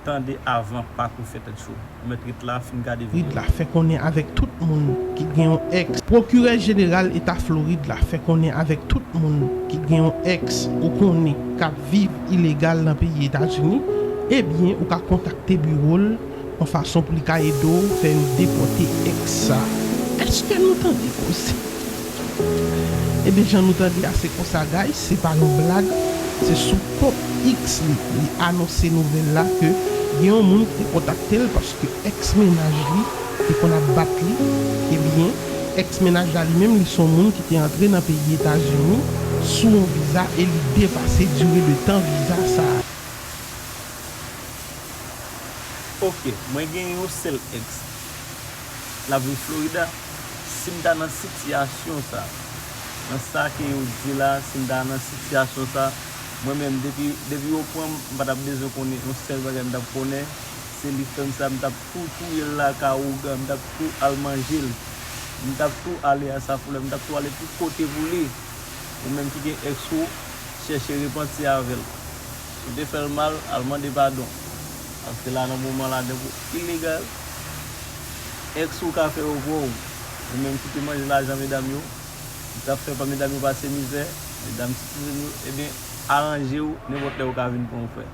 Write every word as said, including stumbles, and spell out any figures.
Tande avan pa kou fè tèt cho. Ou mèt ret la, fin gade videyo. Florid la fè konnen avèk tout moun ki gen yon èks. Pwokirè Jeneral Eta Florid la fè konnen avèk tout moun ki gen yon èks ou konnen k ap viv ilegal nan peyi Etazini, ebyen, ou ka kontakte biwo l yon fason pou li ka ede w fè yo depòte èks sa. Èske nou tande koze? Ebyen, jan nou tande a, se konsa, guys, se pa yon blag, se sou kont X li, li anonse nouvèl la ke gen yon moun ki te kontakte l paske èks mennaj li te konn ap bat li. Ebyen, èks mennaj la li menm, li se yon moun ki te antre nan peyi Etazini sou yon viza e li depase dire de tan viza sa a. Ok, mwen gen yon sèl èks. L ap viv Florida. Si m ta nan sitiyasyon sa, nan sa ke yo di la, si m ta nan sitiyasyon sa, mwen menm, depi, depi yo pran m, m pa t ap bezwen konnen yon sèl bagay, m t ap konnen se li fè m sa, m t ap tou touye l lakay ougan, m t ap tou al manje l, m t ap tou ale a Safoulan, m t ap tou ale tout kote pou li. Ou menm ki gen èks ou, chèche repanti avè l. Si w te fè l mal, al mande padon. Paske la nan moman la, depi w ilegal, èks ou ka fè yo pran w. Ou menm ki te manje lajan medam yo, ki t ap fè pa medam yo pase mizè, medam timoun yo, ebyen, aranje w, nenpòt lè yo ka vin pran w, frè.